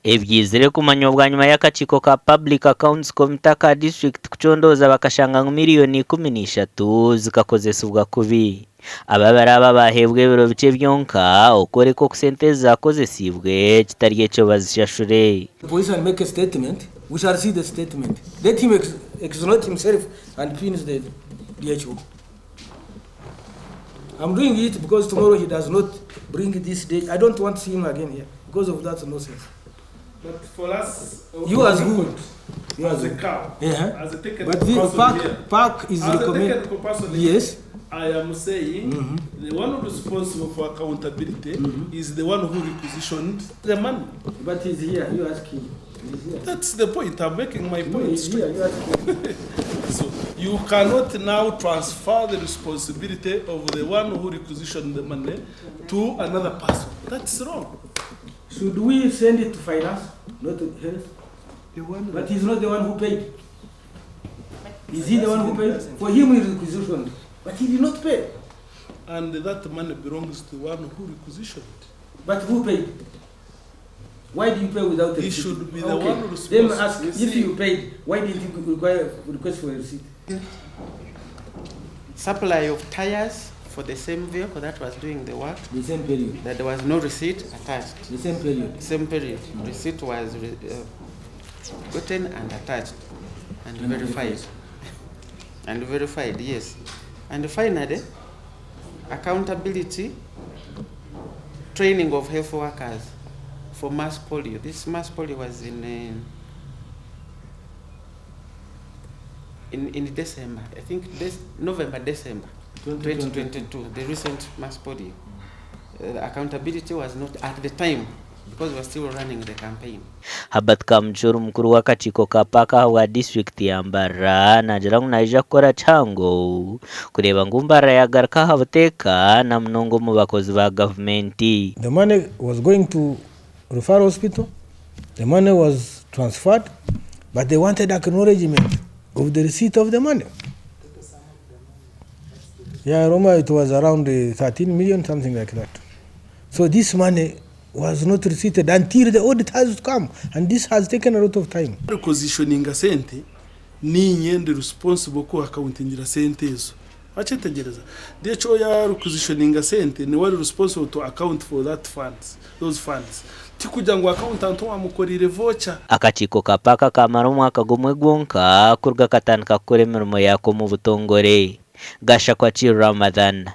Ebyizire kumanywa bwanyima y'akakiiko ka Public Accounts Committee aka disiturikiti kucondooza bakashanga ngu miriyoni 13 zikakozesibwa kubi. Ababiri aba baaheebwa ebiro bikye byonka okworeka oku sente ezi zaakozesiibwe kitari ekyo bazishashure. The police and make a statement, we shall see the statement. Let him exonerate himself and pins the DHO. I'm doing it because tomorrow he does not bring this day. I don't want to see him again here because of that nonsense. But for us, You as who? You as as a who? cow, as a technical But the person park, here, park is as a recommend. technical person here, Yes. I am saying the one responsible for accountability is the one who requisitioned the money. But he's here. You ask him. He's here. That's the point. I'm making my No, point he's straight. here. You ask him. So you cannot now transfer the responsibility of the one who requisitioned the money to another person. That's wrong. Should we send it to finance, not to health? The one But he's not the one who paid. Is he the one who paid? For him, he requisitioned, but he did not pay. And that money belongs to the one who requisitioned. But who paid? Why do you pay without a He receipt? should be the okay. one Then responsible. ask You if see. you paid, why didn't you require request for a receipt? Supply of tires for the same vehicle that was doing the work, The same period. that there was no receipt attached. The same period. Same period. Receipt was gotten and attached and And verified. And verified, yes. And finally, accountability, training of health workers for mass polio. This mass polio was in December, I think this November, December 2022, the recent mass polio. The accountability was not at the time because we were still running the campaign. Herbert Kamucuru mukuru w'akakiiko ka paaka ahabwa disiturikiti ya Mbarara naagira ngu naija kukora kihango kureeba ngu Mbarara yagaruka aha buteeka na munonga omu bakozi ba gavumenti. The money was going to referral hospital, the money was transferred, but they wanted acknowledgement of the receipt of the money. Yeah, Roma, it was around 13 million, something like that. So this money was not receipted until the audit has come, and this has taken a lot of time. Requisitioninga sente ninye ndi responsible ku accountingira sente ezo. Wakyetegereza? DHO ya requisitioninga sente ni wari responsible to account for that funds, those funds. Tikugira ngu accountant wamukorire voucher. Akakiiko ka paaka kamara omwaka gumwe gwonka kuruga katandika kukora emirimo yako omu butongore. Gashakwa Ramadhan.